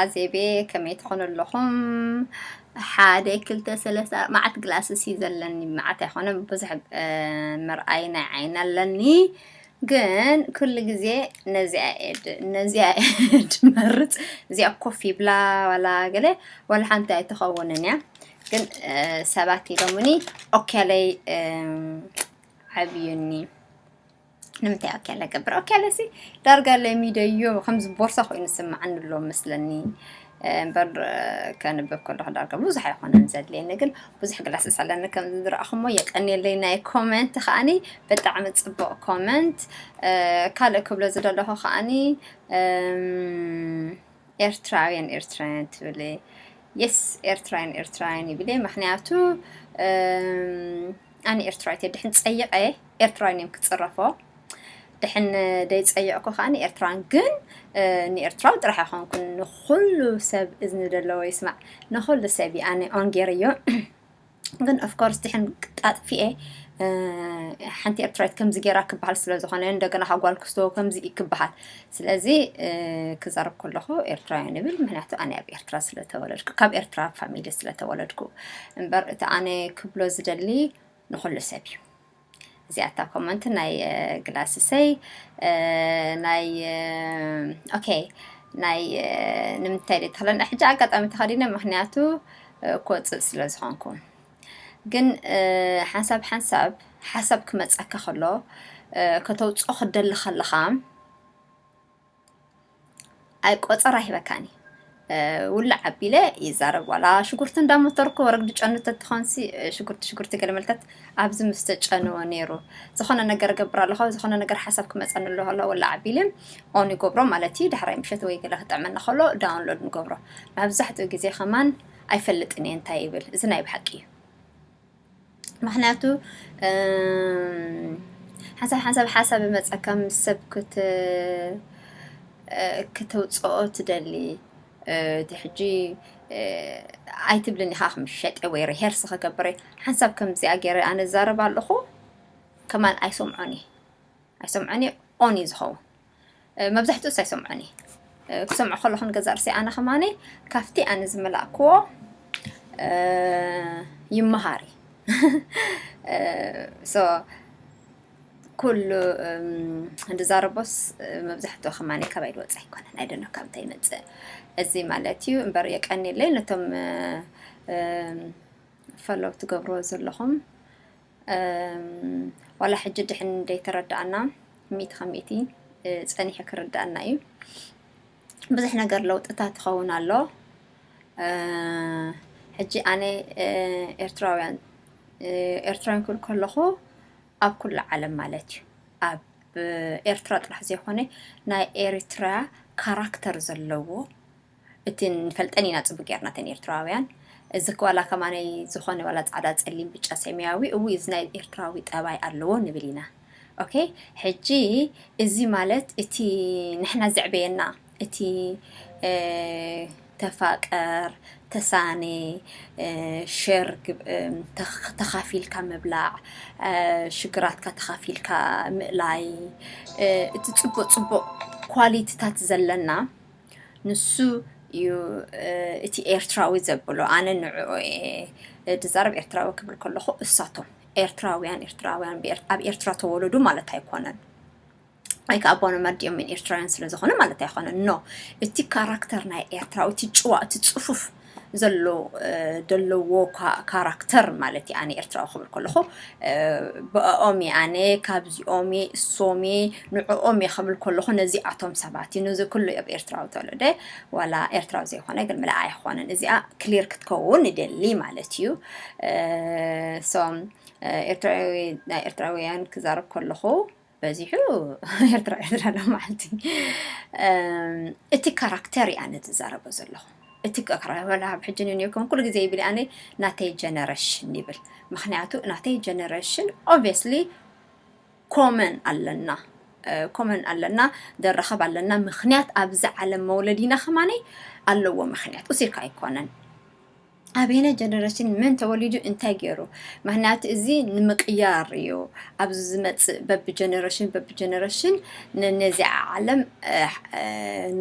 ኣዜቤ ከመይ ትኾኑ ኣለኹም? ሓደ ክልተ ሰለስተ መዓት ግላስስ እዩ ዘለኒ፣ መዓት ኣይኮነን፣ ብዙሕ መርኣይ ናይ ዓይኒ ኣለኒ። ግን ኩሉ ግዜ ነዚኣ እየ ድ- ነዚኣ እየ ድመርፅ። እዚኣ ኮፍ ይብላ ዋላ ገለ ዋላ ሓንቲ ኣይትኸውንን እያ። ግን ሰባት ኢሎምኒ ኦኬለይ ዓብዩኒ። ንምንታይ ኦኬለ ገብር ኦኬለ ሲ ዳርጋ ለሚደዮ ከምዚ ቦርሳ ኮይኑ ዝስምዓኒ ኣሎ መስለኒ። እምበር ከንብብ ከለኹ ዳርጋ ብዙሕ ኣይኮነን ዘድልየኒ፣ ግን ብዙሕ ግላስስ ኣለኒ ከም ዝረኣኹሞ። የቀንየለይ ናይ ኮመንት ከዓኒ ብጣዕሚ ፅቡቕ ኮመንት። ካልእ ክብሎ ዝደለኹ ከዓኒ ኤርትራውያን ኤርትራውያን ትብል። የስ፣ ኤርትራውያን ኤርትራውያን ይብል። ምክንያቱ ኣነ ኤርትራዊት ድሕን ፀይቀ ኤርትራውያን እዮም ክፅረፎ። ድሕን ደይፀየቕኩ ከዓ ንኤርትራን ግን ንኤርትራዊ ጥራሕ ኣይኮንኩን፣ ንኩሉ ሰብ እዝኒ ዘለዎ ይስማዕ፣ ንኩሉ ሰብ እዩ ኣነ ኦን ገይረዮ። ግን ኦፍኮርስ ድሕን ጣጥፊኤ ሓንቲ ኤርትራዊት ከምዚ ገይራ ክበሃል ስለ ዝኾነ፣ እንደገና ካብ ጓል ክስቶ ከምዚ እዩ ክበሃል። ስለዚ ክዛረብ ከለኹ ኤርትራውያን ይብል፣ ምክንያቱ ኣነ ኣብ ኤርትራ ስለተወለድኩ፣ ካብ ኤርትራ ፋሚሊ ስለተወለድኩ። እምበር እቲ ኣነ ክብሎ ዝደሊ ንኹሉ ሰብ እዩ። እዚኣታ ኮመንት ናይ ግላስሰይ ናይ ኦኬ ናይ ንምንታይ ደ ተኽለና ሕጂ ኣጋጣሚ ተኸዲነ፣ ምክንያቱ ክወፅእ ስለ ዝኾንኩ። ግን ሓንሳብ ሓንሳብ ሓሳብ ክመፀካ ከሎ ከተውፅኦ ክደሊ ከለኻ ኣይ ቆፀራ ሂበካኒ ውላ ዓቢለ ይዛረብ። ዋላ ሽጉርቲ እንዳመተርኩ ወረግዲ ጨኑ ተትኾንሲ ሽጉርቲ ሽጉርቲ ገለ መልከት ኣብዚ ምስ ተጨንዎ ነይሩ። ዝኾነ ነገር ገብር ኣለኹ፣ ዝኾነ ነገር ሓሳብ ክመፀኒ ኣሎ ከሎ ውላ ዓቢለ ኦን ይገብሮ ማለት እዩ። ዳሕራይ ምሸት ወይ ገለ ክጥዕመና ከሎ ዳውንሎድ ንገብሮ። መብዛሕትኡ ግዜ ከማን ኣይፈልጥን እየ እንታይ ይብል። እዚ ናይ ብሓቂ እዩ። ምክንያቱ ሓንሳብ ሓንሳብ ሓሳብ መፀካ ምስ ሰብ ክት ክተውፅኦ ትደሊ። እቲ ሕጂ ኣይትብልን ኢኻ፣ ከም ሸጠ ወይ ሪሄርስ ከገብረ ሓንሳብ ከምዚኣ ገይረ ኣነ ዛረብ ኣለኹ። ከማን ኣይሰምዖን እየ ኣይሰምዖን እየ ኦን እዩ ዝኸውን። መብዛሕትኡ ኣይሰምዖን እየ። ክሰምዖ ከለኹ ንገዛ ርእሰይ ኣነ ከማነ ካብቲ ኣነ ዝመላእክዎ ይመሃር እዩ። ሶ ኩሉ እንድዛረቦስ መብዛሕትኡ ከማነ ካባይ ዝወፅእ ኣይኮነን። ኣይደኖ ካብ እንታይ ይመፅእ እዚ ማለት እዩ። እምበር የቀንየለይ ነቶም ፈለው ትገብርዎ ዘለኹም። ዋላ ሕጂ ድሕን ደይተረዳኣና ሚእቲ ካብ ሚእቲ ፀኒሑ ክርዳኣና እዩ። ብዙሕ ነገር ለውጥታት ይኸውን ኣሎ። ሕጂ ኣነ ኤርትራውያን ኤርትራውያን ክብል ከለኹ ኣብ ኩሉ ዓለም ማለት እዩ። ኣብ ኤርትራ ጥራሕ ዘይኮነ ናይ ኤርትራ ካራክተር ዘለዎ እቲ ንፈልጠን ኢና ጽቡቅ ጌርና ተን ኤርትራውያን። እዚ ዋላ ከማነይ ዝኾነ ዋላ ጻዕዳ ጸሊም ብጫ ሰማያዊ እው እዚ ናይ ኤርትራዊ ጠባይ ኣለዎ ንብል ኢና። ኦኬ ሕጂ እዚ ማለት እቲ ንሕና ዘዕበየና እቲ ተፋቀር ተሳነ ሸር ተኻፊልካ ምብላዕ ሽግራትካ ተኻፊልካ ምእላይ እቲ ጽቡቅ ጽቡቅ ኳሊቲታት ዘለና ንሱ እዩ እቲ ኤርትራዊ ዘብሎ። ኣነ ንዕኡ እየ ድዛረብ። ኤርትራዊ ክብል ከለኹ እሳቶም ኤርትራውያን ኤርትራውያን ኣብ ኤርትራ ተወለዱ ማለት ኣይኮነን። ኣይከ ኣቦኖም ኣዲኦም ን ኤርትራውያን ስለ ዝኾነ ማለት ኣይኮነን። ኖ እቲ ካራክተር ናይ ኤርትራዊ እቲ ጭዋ እቲ ጽፉፍ ዘሎ ደለዎ ካራክተር ማለት እዩ። ኣነ ኤርትራዊ ክብል ከለኹ ብኦም እየ ኣነ ካብዚኦም እየ እሶም እየ ንዕኦም እየ ክብል ከለኹ ነዚኣቶም ሰባት እዩ። ነዚ ኩሉ ኣብ ኤርትራዊ ተወለደ ዋላ ኤርትራዊ ዘይኮነ ግን ምልኣ ኣይኮነን። እዚኣ ክሊር ክትከውን ይደሊ ማለት እዩ። ሶም ኤርትራዊ ናይ ኤርትራውያን ክዛረብ ከለኹ በዚሑ ኤርትራ ኤርትራ ሎ ማለት እቲ ካራክተር እያ ነቲ ዝዛረቦ ዘለኹ። እቲ ወላ ኣብ ሕጂ ንኒዮ ከም ኩሉ ግዜ ይብል ኣነ ናተይ ጀነሬሽን ይብል። ምክንያቱ ናተይ ጀነሬሽን ኦብቪየስሊ ኮመን ኣለና ኮመን ኣለና ደረኸብ ኣለና ምክንያት ኣብዚ ዓለም መውለዲና ከማነይ ኣለዎ ምክንያት እሲርካ ኣይኮነን። ኣበየናይ ጀነሬሽን መን ተወሊዱ እንታይ ገይሩ? ምክንያቱ እዚ ንምቅያር እዩ። ኣብዚ ዝመጽእ በቢ ጀነሬሽን በቢ ጀነሬሽን ን-፣ ነዚኣ ዓለም፣ እ፣ እ፣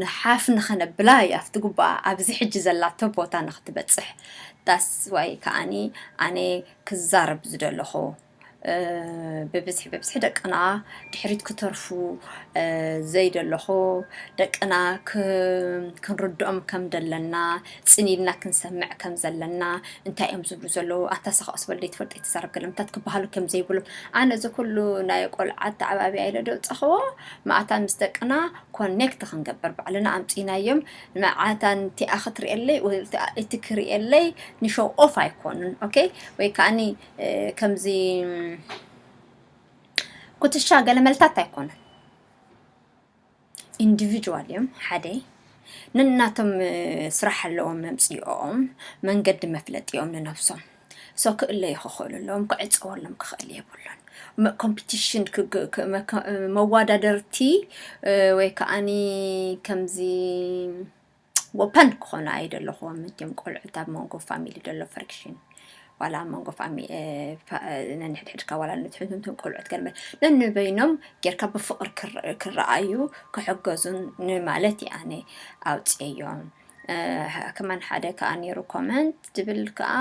ንሓፍ ንኸነብላ እዩ ኣብቲ ግቡኣ ኣብዚ ሕጂ ዘላቶ ቦታ ንኽትበጽሕ። ዳስ ዋይ ከዓኒ ኣነ ክዛረብ ዝደለኹ፣ እ፣ ብብዝሒ ብብዝሒ ደቅና ድሕሪት ክተርፉ፣ እ፣ ዘይደለኹ፣ ደቅና ክ-፣ ክንርድኦም ከም ደለና፣ ጽን ኢልና ክንሰምዕ ከም ዘለና፣ እንታይ እዮም ዝብሉ ዘለዉ፣ ኣታ ሰኻኦስ በል ዘይትፈልጦ ኣይትዛረብ ገለምታት ክበሃሉ ከም ዘይብሎም። ኣነ እዚ ኩሉ ናይ ቆልዓ ኣተዓባብያ ኢለ ደውጸኽዎ፣ መኣታ ምስ ደቅና ኮኔክት ክንገብር ባዕልና ኣምጺናዮም፣ መኣታ ንቲኣ ክትርእየለይ ወይ እቲ ክርእየለይ ንሾው ኦፍ ኣይኮኑን፣ ኦኬ? ወይ ከዓኒ፣ እ፣ ከምዚ ኩትሻ ገለመልታት ኣይኮኑን። ኢንዲቪጁዋል እዮም። ሓደ ነናቶም፣ እ፣ ስራሕ ኣለዎም መምጽኢኦም፣ መንገዲ መፍለጢኦም ንነብሶም። ሶ ክእለዩ ክኽእሉ ኣለዎም፣ ክዕጸወሎም ክኽእል የብሉን። መ-፣ ኮምፒቲሽን ክግ-፣ ክ-፣ መከ-፣ መዋዳደርቲ፣ እ፣ ወይ ከዓኒ ከምዚ ወፐን ክኾኑ ኣይደለኹዎም። እንቲኦም ቆልዑት ኣብ መንጎ ፋሚሊ ዘሎ ፍሪክሽን፣ ዋላ ኣብ መንጎ ፋሚ-፣ እ፣ ፋ-፣ እ፣ ነንሕድሕድካ ዋላ ንትሕንትንትን ቆልዑት ገርመ ነንበይኖም ጌርካ ብፍቕሪ ክር-፣ ክረኣዩ ክሕገዙን ንማለት እየ ኣነ ኣውፅየዮም። እ፣ ከማን ሓደ ከኣ ነይሩ ኮመንት ዝብል ከኣ፣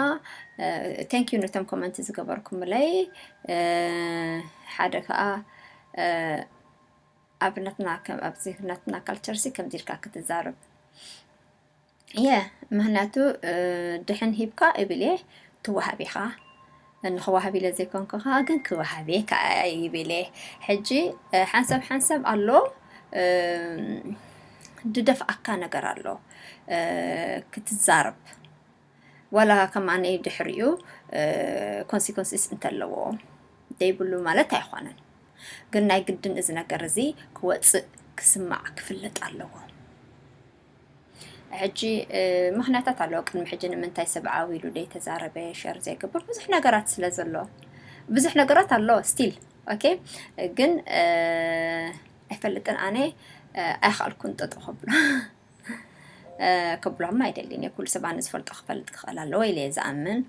እ፣ ቴንክ ዩ ነቶም ኮመንት ዝገበርኩምለይ። እ፣ ሓደ ከኣ፣ እ፣ ኣብ ናትና ከም፣ ኣብዚ ናትና ካልቸር ሲ ከምዚ ኢልካ ክትዛረብ። እየ፣ ምኽንያቱ፣ እ፣ ድሕን ሂብካ እብል እየ፣ ትወሃብ ኢኻ። ንኽወሃብ ኢለ ዘይኮንኩ ኸዓ ግን ክወሃብ እየ ከኣ ይብል እየ። ሕጂ፣ እ፣ ሓንሳብ ሓንሳብ ኣሎ፣ እ፣ ድደፍኣካ ነገር ኣሎ፣ እ፣ ክትዛረብ። ዋላ ከማነይ ድሕሪኡ፣ እ፣ ኮንሲኮንሲስ እንተለዎ ዘይብሉ ማለት ኣይኾነን። ግን ናይ ግድን እዚ ነገር እዚ ክወጽእ፣ ክስማዕ፣ ክፍለጥ ኣለዎ። ሕጂ፣ እ፣ ምኽንያታት ኣለዎ። ቅድሚ ሕጂ ንምንታይ ሰብ ዓው ኢሉ ዘይተዛረበ፣ ሸር ዘይገብር ብዙሕ ነገራት ስለ ዘሎ፣ ብዙሕ ነገራት ኣሎ ስቲል። ኦኬ፣ ግን፣ እ፣ ኣይፈልጥን ኣነ፣ እ፣ ኣይኸኣልኩን ጠጠው ከብሎ። እ፣ ከብሎም ኣይደልን እየ። ኩሉ ሰብ ኣነ ዝፈልጦ ክፈልጥ ክኽእል ኣለዎ ኢለ እየ ዝኣምን።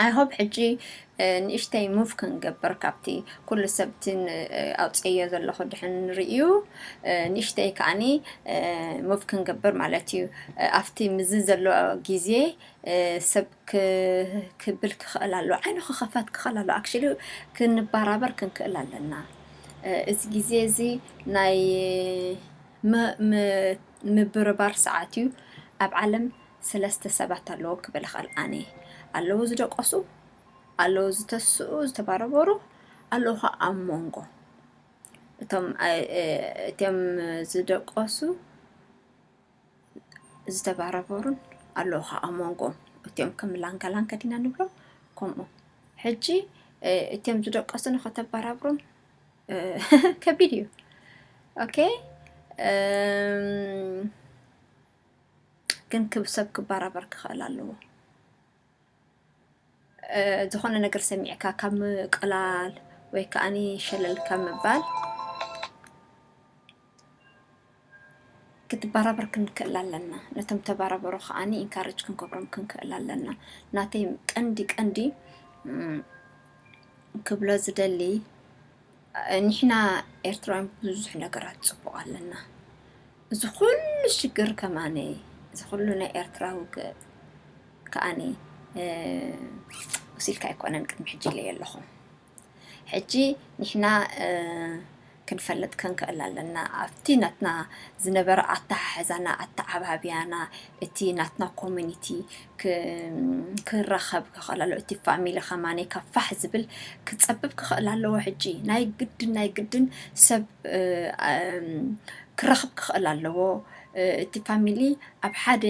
ኣይ ሆፕ ሕጂ፣ እ፣ ንእሽተይ ሙቭ ክንገብር ካብቲ ኩሉ ሰብ እቲ ን-፣ እ፣ ኣውፅኤዮ ዘለኹ ድሕን ንርእዩ፣ እ፣ ንእሽተይ ከዓኒ፣ እ፣ ሙቭ ክንገብር ማለት እዩ። እ፣ ኣብቲ ምዚ ዘሎ ግዜ፣ እ፣ ሰብ ክ-፣ ክብል ክኽእል ኣሎ፣ ዓይኑ ክኸፈት ክኽእል ኣሎ። ኣክቹሊ ክንበራበር ክንክእል ኣለና። እ፣ እዚ ግዜ እዚ ናይ ም-፣ ም-፣ ምብርባር ሰዓት እዩ። ኣብ ዓለም ሰለስተ ሰባት ኣለዉ ክብል እኽእል ኣነ። ኣለዉ ዝደቀሱ፣ ኣለዉ ዝተስኡ፣ ዝተባረበሩ፣ ኣለዉ ኸዓ ኣብ መንጎ። እቶም፣ እ፣ እ፣ እቶም ዝደቀሱ ዝተባረበሩን ኣለዉ ኸዓ ኣብ መንጎ። እቲኦም ከም ላንጋ ላንጋ ዲና ንብሎ ከምኡ። ሕጂ፣ እ፣ እቲኦም ዝደቀሱ ንኸተበራብሮም፣ እ፣ ከቢድ እዩ። ኦኬ? እም፣ ግን ክብ-፣ ሰብ ክበራበር ክኽእል ኣለዎ። እ፣ ዝኾነ ነገር ሰሚዕካ ካብ ምቅላል ወይ ከዓኒ ሸለል ካብ ምባል ክትበራበር ክንክእል ኣለና። ነቶም ተበራበሩ ከዓኒ ኢንካሬጅ ክንገብሮም ክንክእል ኣለና። ናተይ ቀንዲ፣ ቀንዲ፣ እም፣ ክብሎ ዝደሊ፣ እ፣ ንሕና ኤርትራውያን ብዙሕ ነገራት ጽቡቕ ኣለና። እዚ ኩሉ ሽግር ከማነ፣ እዚ ኩሉ ናይ ኤርትራ ውግእ ከዓኒ፣ እ፣ ወሲልካ ኣይኮነን ቅድሚ ሕጂ ኢለዮ ኣለኹ። ሕጂ ንሕና፣ እ፣ ክንፈልጥ ክንክእል ኣለና። ኣብቲ ናትና ዝነበረ ኣተሓሕዛና፣ ኣተዓባብያና፣ እቲ ናትና ኮሚኒቲ ክ-፣ ክረኸብ ክኽእል ኣለዎ። እቲ ፋሚሊ ከማነይ ካብ ፋሕ ዝብል ክጸብብ ክኽእል ኣለዎ። ሕጂ ናይ ግድን፣ ናይ ግድን ሰብ፣ እ፣ እም፣ ክረኽብ ክኽእል ኣለዎ። እ፣ እቲ ፋሚሊ ኣብ ሓደ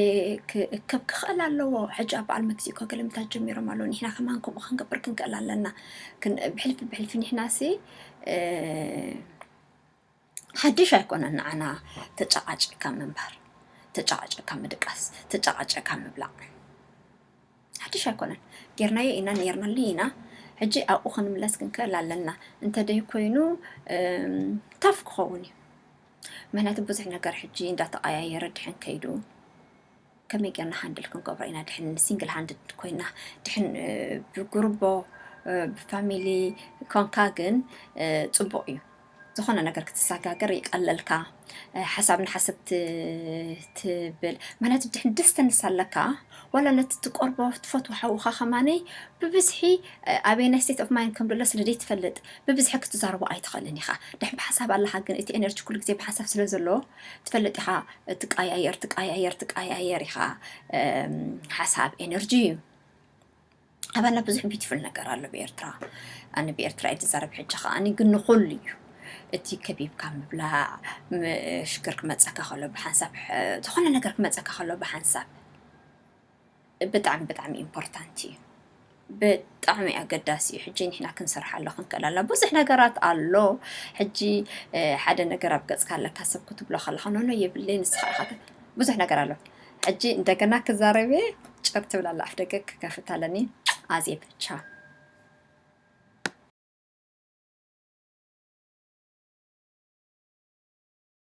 ክእከብ ክኽእል ኣለዎ። ሕጂ ኣብ በዓል መክሲኮ ገለምታት ጀሚሮም ኣለዉ። ንሕና ከማን ከምኡ ክንገብር ክንክእል ኣለና። ክን-፣ ብሕልፊ፣ ብሕልፊ ንሕናሲ፣ እ፣ ሓድሽ ኣይኮነን ንዓና ተጨቃጭቅካ ምንባር፣ ተጨቃጭቅካ ምድቃስ፣ ተጨቃጭቅካ ምብላዕ። ሓድሽ ኣይኮነን። ጌርናዮ ኢና፣ ኔርናሉ ኢና። ሕጂ ኣብኡ ክንምለስ ክንክእል ኣለና። እንተ ደይኮይኑ፣ እም፣ ታፍ ክኸውን እዩ። ምኽንያቱ ብዙሕ ነገር ሕጂ እንዳተቐያየረ ድሕን ከይዱ፣ ከመይ ጌርና ሃንድል ክንገብሮ ኢና? ድሕን ሲንግል ሃንድድ ኮይና፣ ድሕን ብጉርቦ ብፋሚሊ ኮንካ ግን ፅቡቕ እዩ። ዝኾነ ነገር ክትሰጋገር ይቀለልካ። ሓሳብ ንሓሰብ ትብል ማለት ድሕን ደስተንስ ኣለካ። ዋላ ነቲ ትቆርቦ ትፈትዎ ሓውኻ ከማነይ ብብዝሒ ኣበየናይ ስቴት ኦፍ ማይንድ ከም ዘሎ ስለ ዘይትፈልጥ ብብዝሒ ክትዛረቦ ኣይትኽእልን ኢኻ። ድሕን ብሓሳብ ኣለኻ ግን እቲ ኤነርጂ ኩሉ ግዜ ብሓሳብ ስለ ዘሎ ትፈልጥ ኢኻ። ትቃያየር ትቃያየር ትቃያየር ኢኻ። ሓሳብ ኤነርጂ እዩ። ኣባና ብዙሕ ቢዩቲፉል ነገር ኣሎ ብኤርትራ። ኣነ ብኤርትራ እየ ዝዛረብ ሕጂ ከዓኒ ግን ንኹሉ እዩ። እቲ ከቢብካ ምብላዕ ሽግር ክመፀካ ከሎ ብሓንሳብ ዝኾነ ነገር ክመፀካ ከሎ ብሓንሳብ ብጣዕሚ ብጣዕሚ ኢምፖርታንት እዩ። ብጣዕሚ ኣገዳሲ እዩ። ሕጂ ንሕና ክንሰርሓሎ ክንክእል ኣለና። ብዙሕ ነገራት ኣሎ። ሕጂ ሓደ ነገር ኣብ ገፅካ ኣለካ ሰብ ክትብሎ ከለካ ኖኖ የብለይ ንስኻ ኢኻ ብዙሕ ነገር ኣሎ። ሕጂ እንደገና ክዛረብ እየ። ጭር ትብል ኣላ ኣፍ ደገ ክከፍት ኣለኒ። ኣዜብ ቻው።